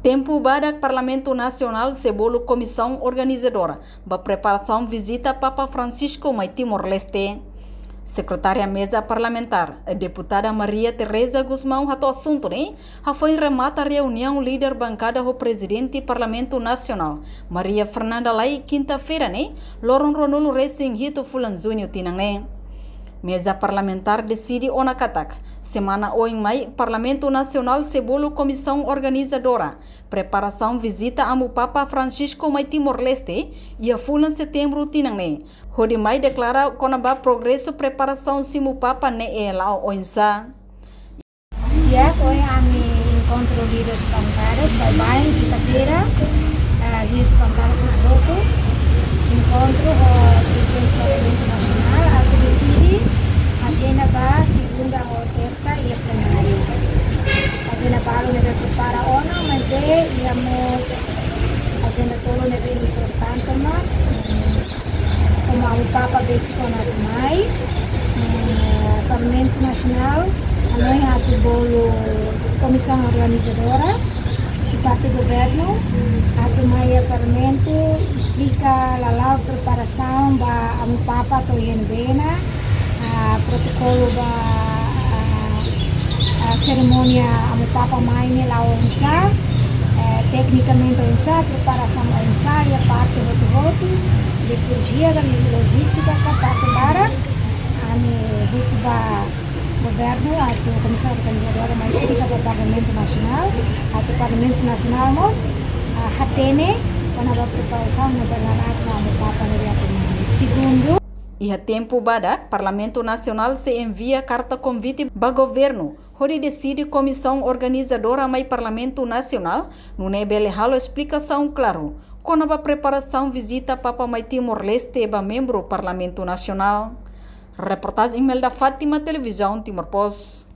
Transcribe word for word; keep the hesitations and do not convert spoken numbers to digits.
Tempu badak Parlamentu Nasionál sei bolu Komisaun Organizadora ba preparasaun vizita Papa Francisco mai Timor-Leste. Sekretária Meza Parlamentár, Deputada Maria Teresa Gusmão hato'o asuntu ne'e hafoin remata reuniaun líder bankada ho Prezidente Parlamentu Nasionál, Maria Fernanda Lay, kinta-feira ne'e, loron ruanulu-resin-hitu fulan Juñu tinan ne'e. Meza Parlamentár deside ona katak semana oin mai Parlamentu Nasionál sei bolu Komisaun Organizadora preparasaun vizita Amu Papa Francisco mai Timor-Leste iha fulan Setembru tinan ne'e, hodi mai deklara kona-ba progresu preparasaun simu Papa ne'e la'o oinsá. Di'ak, ohin ami enkontru líderes bankadas, baibain, kinta-feira, eh, líderes bankadas hotu, enkontru ho Prezidente Parlamentu Nasionál, atu deside ajenda ba segunda ho tersa iha plenáriu. Ajenda balu ne'ebé prepara ona, maibé iha mós ajenda tolu ne'ebé importante ona, mm, komu Amu Papa besik ona atu mai, eh, Parlamentu Nasionál hanoin atu bolu Komisaun Organizadora, husi parte governu, atu mai iha Parlamentu esplika lala'ok preparasaun ba Amu Papa to'o iha ne'ebé ona, ah, protokolu ba, ah, ah, serimónia Amu Papa mai ne'e la'o oinsá, eh, teknikamente oinsá, preparasaun oinsá, iha parte hotu-hotu, liturjia dan lojístika ka parte barak, ami husu ba governu atu Komisaun Organizadora mai esplika ba Parlamentu Nasionál, atu Parlamentu Nasionál mós, ah, hatene kona-ba preparasaun ne'ebé lala'ok Amu Papa ne'ebé atu mai. Segundu, iha tempu badak, Parlamentu Nasionál sei envia karta konvite ba governu, hodi deside Komisaun Organizadora mai Parlamentu Nasionál, nune'e bele halo esplikasaun klaru kona-ba preparasaun vizita Papa mai Timor-Leste ba membru Parlamentu Nasionál. Reportajen Imelda Fátima, Televizaun Timor Post.